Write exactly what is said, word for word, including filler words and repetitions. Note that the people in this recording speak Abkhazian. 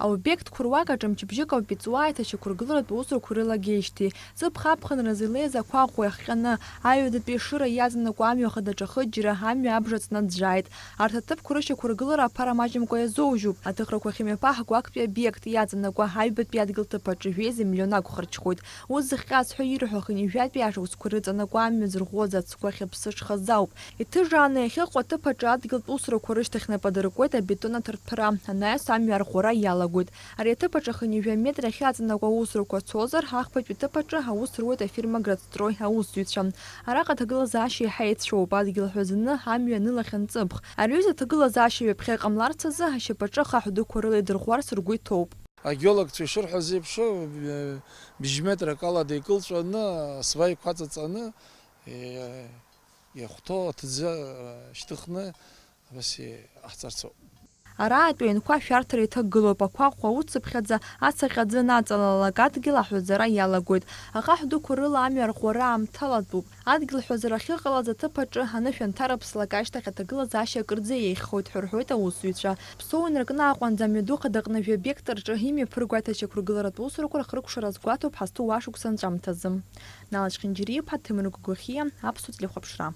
Аобиектқәа руак аҿы мчыбжьык ауп иҵуа аиҭашьақәыргыларатә усурақәа рылагеижьҭеи. Ҵыԥх аԥхынразы илеиз ақәаӷәӷәа иахҟьаны, аҩадатәи Ешыра иаҵанакуа амҩа хадацәа хыџьара амҩа абжа ҵнаӡәӡәааит. Арҭ аҭыԥқәа рышьақәыргылара аԥара маҷымкәа иазоужьуп. Аҭыхрақәа ахьымҩаԥаҳго актәи обиект иаҵанакуа аҩбатәи адгьыл ҭыԥ аҿы жәеиза миллион акәхарҽхоит. Ус зыхҟьаз ҳәа ирҳәо ахынҩажәатәи ашықәсқәа рыҵанакуа амҩа зырӷәӷәоз ацгәы ахьыԥсыҽхаз ауп. Иҭыжааны иахьыҟоу аҭыԥ аҿы адгьылтә усурақәа рышьҭахь нап адыркуеит абетон аҭырҭәара, анаҩс амҩа арӷәӷәара иалагоит. Ари аҭыԥ аҿы хынҩажәа метр ахьаҵанакуа аусурақәа цозар, ахԥатәи ҭыԥ аҿы аус руеит афирма Градстрой аусзуҩцәа. Араҟа аҭагылазаашьа еиҳа еицәоуп, адгьыл ҳәазаны амҩа анылахьан ҵыԥх. Ари аҩыза аҭагылазаашьа ҩаԥхьа иҟамларц азы ашьапаҿы ахаҳә дуқәа рыла идырӷәӷәарц ргәы иҭоуп. Агеологцәа ишырҳәаз еиԥш, бжь метрак ала деикылҵәаны, асваиқәа аҵаҵаны, е, иахәҭоу аҭӡы шьҭыхны, абас иҟаҳҵарц ауп. Араатәи аҩнқәа ашәарҭара иҭагылоуп, ақәаӷәӷәа уцыԥхьаӡа, ацаҟьа аӡы анаҵалалак, адгьыл аҳәазара иалагоит. Ахаҳә дуқәа рыла амҩа арӷәӷәара аамҭалатәуп. Адгьыл ҳәазара ахьыҟалаз аҭыԥ аҿы анышә анҭарыԥслак ашьҭахь аҭагылазаашьа акырӡа еиӷьхоит ҳәа рҳәоит аусзуҩцәа. Ԥсоу инаркны Аҟәа анӡа амҩаду ахада аҟны жәа-обиектк рҿы имҩаԥырго аиҭашьақәыргыларатә усурақәа рхыркәшара азгәаҭоуп ҳазҭоу ашықәс анҵәамҭазы. Налач Хинџьариа-иԥа, Ҭемыр Гәгәахиа, Аԥсуа телехәаԥшра.